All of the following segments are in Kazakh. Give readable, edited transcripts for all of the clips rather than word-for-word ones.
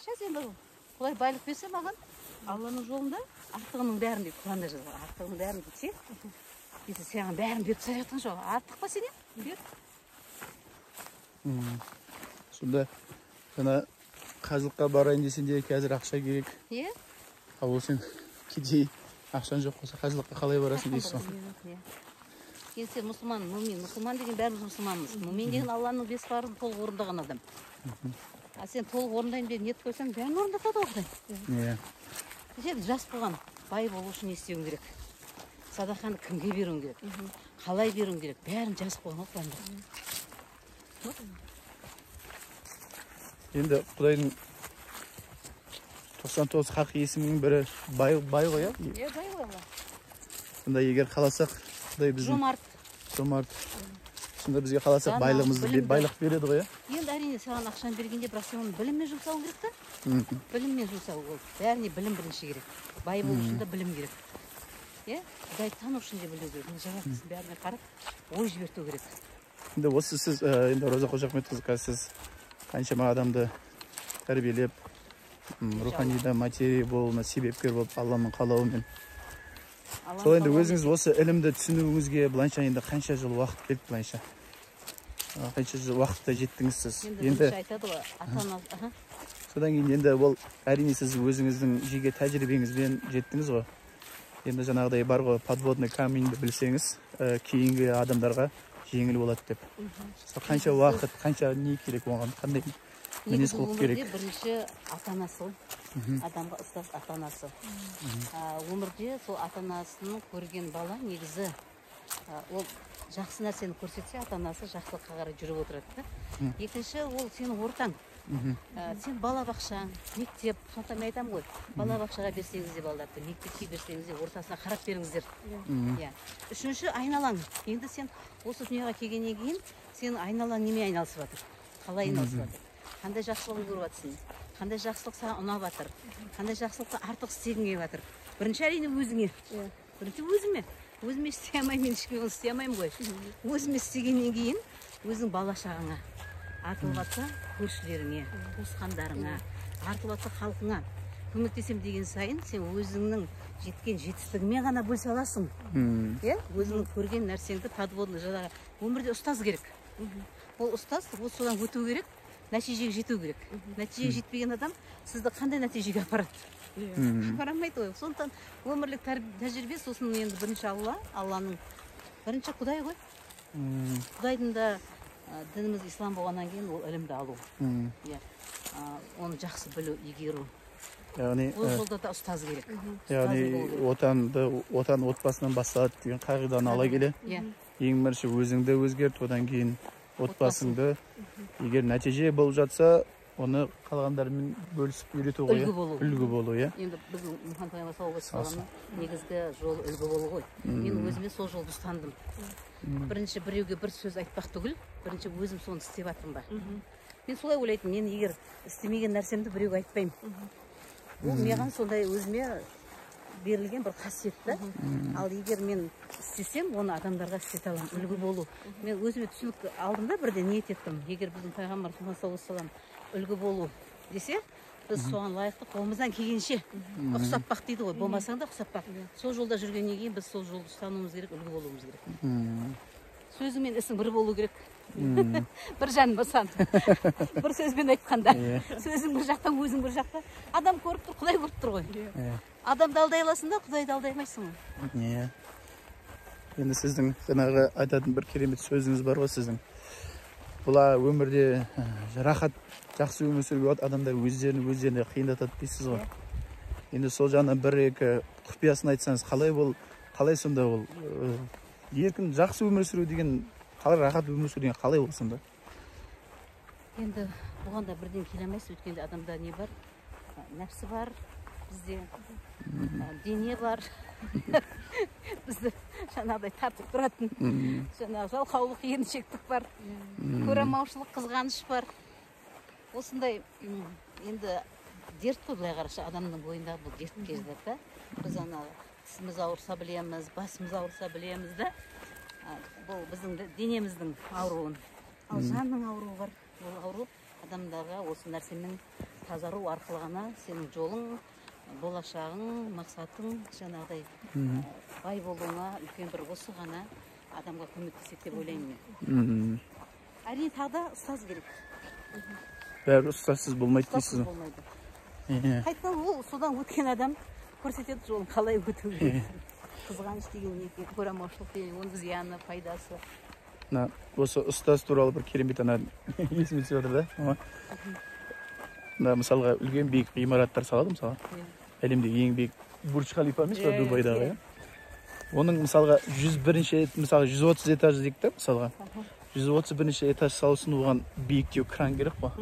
А сейчас енді Құдай байлық берсе маған, Алланың жолында артығының бәрін дейді, Құранда жазылған, артығының бәрін дейді ше. Десе, саған бәрін беріп тастап жатқан жоқ, артық па сенен? Бер. Сонда жаңа қажылыққа барайын десең де қазір ақша керек. Иә. Ал ол сен кедей, ақшаң жоқ болса қажылыққа қалай барасың дейсіз ғой. Иә. Енді сен мұсылман, мүмин, мұсылман деген бәріміз мұсылманбыз. Мүмин деген Алланың 5 парызын толық орындаған адам. А сен толық орындайын деп ниет қойсаң, бәрін орындатады ғой Құдай. Иә. Сен жас болған, бай болу үшін не істеуің керек? Садақаны кімге беруің керек? Қалай беруің керек? Бәрін жазып қойған ғой Құранда. Енді Құдайдың 99 хақ есімінің бірі бай, бай ғой, иә? Иә, бай ғой Алла. Сонда егер қаласақ, Құдай біздің Жомарт. Жомарт. Сонда бізге қаласақ байлығымызды байлық береді ғой, иә? Енді әрине саған ақшаны бергенде, бірақ сен оны біліммен жұмсауың керек та. Біліммен жұмсау ол. Бәріне білім бірінші керек. Бай болу үшін де білім керек. Иә? Құдайды тану үшін де білу керек. Мына жаратылыстың бәріне қарап ой жіберту керек. Енді осы сіз, енді Роза Қожахметқызы, қазір сіз қаншама адамды тәрбиелеп, рухани да материя болуына себепкер болып, Алланың қалауымен. Сол енді өзіңіз осы ілімді түсінуіңізге былайша енді қанша жыл уақыт келді былайша? Қанша жыл уақытта жеттіңіз сіз? Енді айтады ғой, ата-ана. Содан кейін енді ол әрине сіз өзіңіздің жеке тәжірибеңізбен жеттіңіз ғой. Енді жаңағыдай бар ғой, подводный каменьді білсеңіз, кейінгі адамдарға жеңіл болады деп. Сол қанша уақыт, қанша не керек оған, қандай мінез құлық керек? Бірінші ата-анасы ғой. Адамға ұстаз ата-анасы. Өмірде сол ата-анасының көрген бала негізі ол жақсы нәрсені көрсетсе, ата-анасы жақсылыққа қарай жүріп отырады да. Екінші, ол сенің ортаң. Сен балабақшаң, мектеп, сондықтан мен айтамын ғой, балабақшаға берсеңіз де балаларды, мектепке берсеңіз де ортасына қарап беріңіздер. Иә. Үшінші, айналаң. Енді сен осы дүниеге келгеннен кейін сенің айналаң немен айналысып жатыр? Қалай айналысып жатыр? Қандай жақсылығын көріп жатсың? Қандай жақсылық саған ұнап жатыр? Қандай жақсылықты артық істегің келіп жатыр? Бірінші әрине өзіңе. Бірінші өзіме. Өзіме істей алмаймын, мен ешкімге оны істей алмаймын ғой. Өзіме істегеннен кейін өзің бала шағаңа, артылып жатса көршілеріңе, туысқандарыңа, артылып жатса халқыңа көмектесем деген сайын сен өзіңнің жеткен жетістігіңмен ғана бөлісе аласың. Иә? Өзіңнің көрген нәрсеңді подводный жаңағы өмірде ұстаз керек. Ол ұстаз, ол содан өту керек, нәтижеге жету керек. Нәтижеге жетпеген адам сізді қандай нәтижеге апарады? Апара алмайды ғой. Сондықтан өмірлік тәжірибе, сосын енді бірінші Алла, Алланың бірінші Құдай ғой. Құдайдың да дініміз ислам болғаннан кейін ол ілімді алу. Иә. Оны жақсы білу, игеру. Яғни ол жолда да ұстаз керек. Яғни отанды, отан отбасынан басталады деген қағиданы ала келе. Иә. Ең бірінші өзіңді өзгерт, одан кейін отбасыңды. Егер нәтиже болып жатса, оны қалғандармен бөлісіп үйрету ғой. Үлгі болу. Үлгі болу, иә. Енді біздің Мұхаммед пайғамбар саллаллаху алейхи уассаламның негізгі жолы үлгі болу ғой. Мен өзіме сол жолды ұстандым. Бірінші біреуге бір сөз айтпақ түгіл, бірінші өзім соны істеп жатырмын ба. Мен солай ойлайтынмын, мен егер істемеген нәрсемді біреуге айтпаймын. Ол маған сондай өзіме берілген бір қасиет та. Ал егер мен істесем, оны адамдарға істете аламын, үлгі болу. Мен өзіме түсінік алдым да, бірден ниет еттім. Егер біздің пайғамбар саллаллаху алейхи уассалам үлгі болу десе, біз соған лайықты қолымыздан келгенше ұқсатпақ дейді ғой, болмасаң да ұқсатпақ. Сол жолда жүргеннен кейін біз сол жолды ұстануымыз керек, үлгі болуымыз керек. Сөзің мен ісің бір болу керек. Бір жан болсаң, бір сөзбен айтқанда, сөзің бір жақтан, өзің бір жақта. Адам көріп тұр, Құдай көріп тұр ғой. Адамды алдай аласың да, Құдайды алдай алмайсың ғой. Иә. Енді сіздің жаңағы айтатын бір керемет сөзіңіз бар ғой сіздің. Бұл өмірде рахат, жақсы өмір сүруге болады, адамдар өздерін өздеріне қиындатады дейсіз ғой. Енді сол жағынан бір-екі құпиясын айтсаңыз, қалай ол, қалай сонда ол, еркін жақсы өмір сүру деген, қалай рахат өмір сүру деген қалай ол сонда? Енді бұған да бірден келе алмайсыз, өйткені адамда не бар? Нәпсі бар, бізде дене бар. Бізді жаңағыдай тартып тұратын, жаңағы жалқаулық, еріншектік бар, көреалмаушылық, қызғаныш бар. Осындай енді дерт қой, былай қараша, адамның бойындағы бұл дертке жатады да. Біз ана тісіміз ауырса білеміз, басымыз ауырса білеміз да. Бұл біздің денеміздің ауруын. Ал жанның ауруы бар. Ол ауру адамдарға осы нәрсемен тазару арқылы ғана сенің жолың, болашағың, мақсатың, жаңағыдай бай болуыңа үлкен бір осы ғана адамға көмектеседі деп ойлаймын мен. Әрине тағы да ұстаз керек. Бәрі ұстазсыз болмайды дейсіз. Ұстазсыз болмайды. Қайтадан ол содан өткен адам көрсетеді жолын қалай өту керек. Қызғаныш деген не екен, көреалмаушылық деген, оның зияны, пайдасы. Мына осы ұстаз туралы бір керемет ана есіме түсіп жатыр да. Мына мысалға үлкен биік ғимараттар салады мысалға. Әлемдегі ең биік Бурдж Халифа емес па Дубайдағы, иә? Оның мысалға 101-ші, мысалы 130 этаж дейік та, мысалға. 131-ші этаж салсын, оған биіктеу кран керек қой.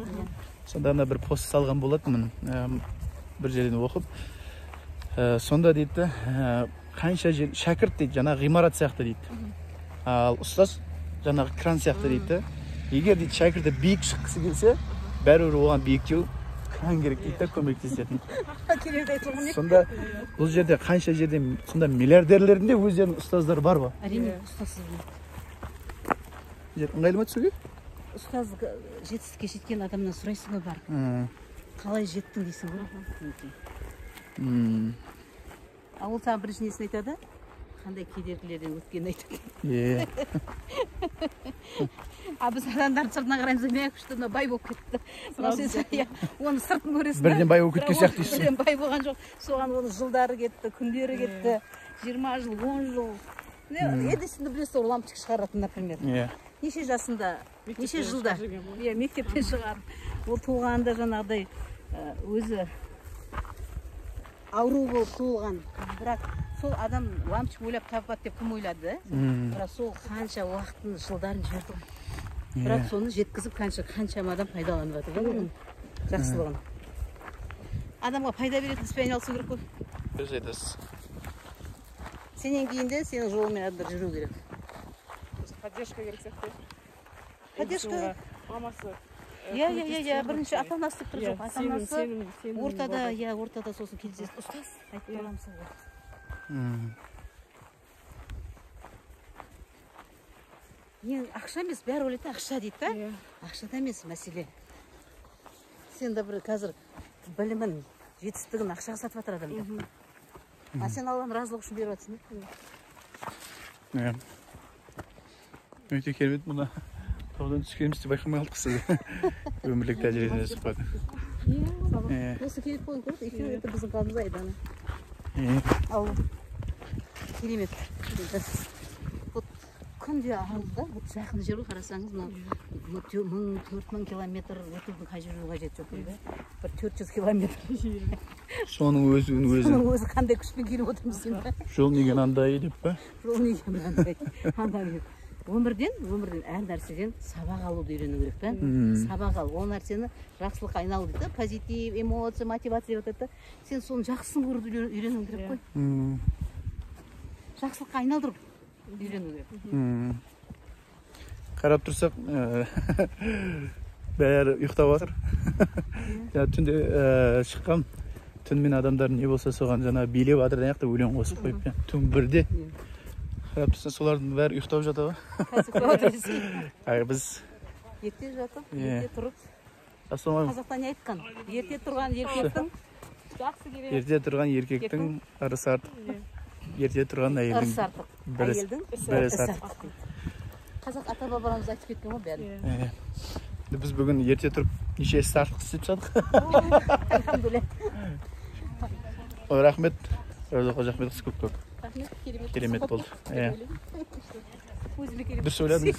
Сонда ана бір пост салған болатынмын, бір жерден оқып. Сонда дейді, қанша жер шәкірт дейді, жаңағы ғимарат сияқты дейді. Ал ұстаз жаңағы кран сияқты дейді. Егер дейді шәкірті биік шыққысы келсе, бәрібір оған биіктеу кран керек дейді да, көмектесетін. Сонда бұл жерде қанша жерде сонда миллиардерлердің де өздерінің ұстаздары бар ғой. Әрине, ұстазсыз болмайды. Жер ыңғайлы ма түсуге? Ұстаз жетістікке жеткен адамнан сұрайсың ғой барып. Қалай жеттің дейсің ғой. А ол саған бірінші несін айтады? Қандай кедергілерден өткенін айтады. А біз адамдардың сыртына қараймыз, мә күшті, мына бай болып кетті. Оның сыртын көресің. Бірден бай болып кеткен сияқты дейсің. Бірден бай болған жоқ. Соған оның жылдары кетті, күндері кетті. 20 жыл, 10 жыл. Эдисонды білесіз, ол лампочка шығаратын, например. Неше жасында, неше жылда мектептен шығарып. Ол туғанда жаңағыдай өзі ауру болып туылған. Бірақ сол адам лампочка ойлап табады деп кім ойлады? Бірақ сол қанша уақытын, жылдарын жіберді ғой. Бірақ соны жеткізіп қаншама адам пайдаланып жатыр да оның жақсылығын. Адамға пайда беретін іспен айналысу керек қой. Дұрыс айтасыз. Сенен кейін де сенің жолыңмен адамдар жүру керек. Поддержка керек сияқты. Поддержка. Мамасы. Иә, бірінші ата-анасы деп тұр жоқ. Ата-анасы ортада, иә, ортада сосын кездесті. Ұстаз айтып тұрған сол ғой. Ең ақша емес, бәрі ойлайды ақша дейді да. Ақшада емес мәселе. Сен де бір қазір білімін, жетістігін ақшаға сатып жатыр адамдар. А сен Алланың разылығы үшін беріп жатырсың. Иә. Өте керемет мұны. Таудан түскенімізді байқамай қалдық сіз. Өмірлік тәжірибеден өсіп қалдық. Осы керек болған көрді, екеуі это біздің қаламыз Айдана. Ал керемет. Вот күнде ауылда, вот жақын жер ғой, қарасаңыз, мынау 1000-4000 километр өтудің қажеті жоқ қой, бір 400 километр. Соның өзінің өзі. Соның өзі қандай күшпен келіп отырмыз енді. Жол неге мынандай деп па? Жол неге мынандай? Андай. Өмірден әр нәрседен сабақ алуды үйрену керек та. Сабақ ал, ол нәрсені жақсылыққа айналу дейді да, позитив, эмоция, мотивация деп атады да. Сен соның жақсысын көруді үйрену керек қой. Жақсылыққа айналдырып үйрену керек. Қарап тұрсақ, бәрі ұйықтап жатыр. Түнде шыққам, түнімен адамдар не болса соған жаңа билеп жатыр, аяқта өлең қосып қойып. Түн бірде. Қарап тұрсаң, солардың бәрі ұйықтап жатады ғой. Біз ерте жатып, ерте тұрып. Ассалаумағалейкум. Қазақта не айтқан? Ерте тұрған еркектің жақсы керек. Ерте тұрған еркектің ырысы артық. Ерте тұрған әйелдің ырысы артық. Әйелдің ісі артық дейді. Қазақ ата-бабаларымыз айтып кеткен ғой бәрін. Біз бүгін ерте тұрып неше ісі артық істеп тастадық. Альхамдулилля. Рахмет. Роза Қожахметқызы көп-көп. Рахмет, керемет. Керемет болды. Өзіме керемет. Дұрыс ойладыңыз.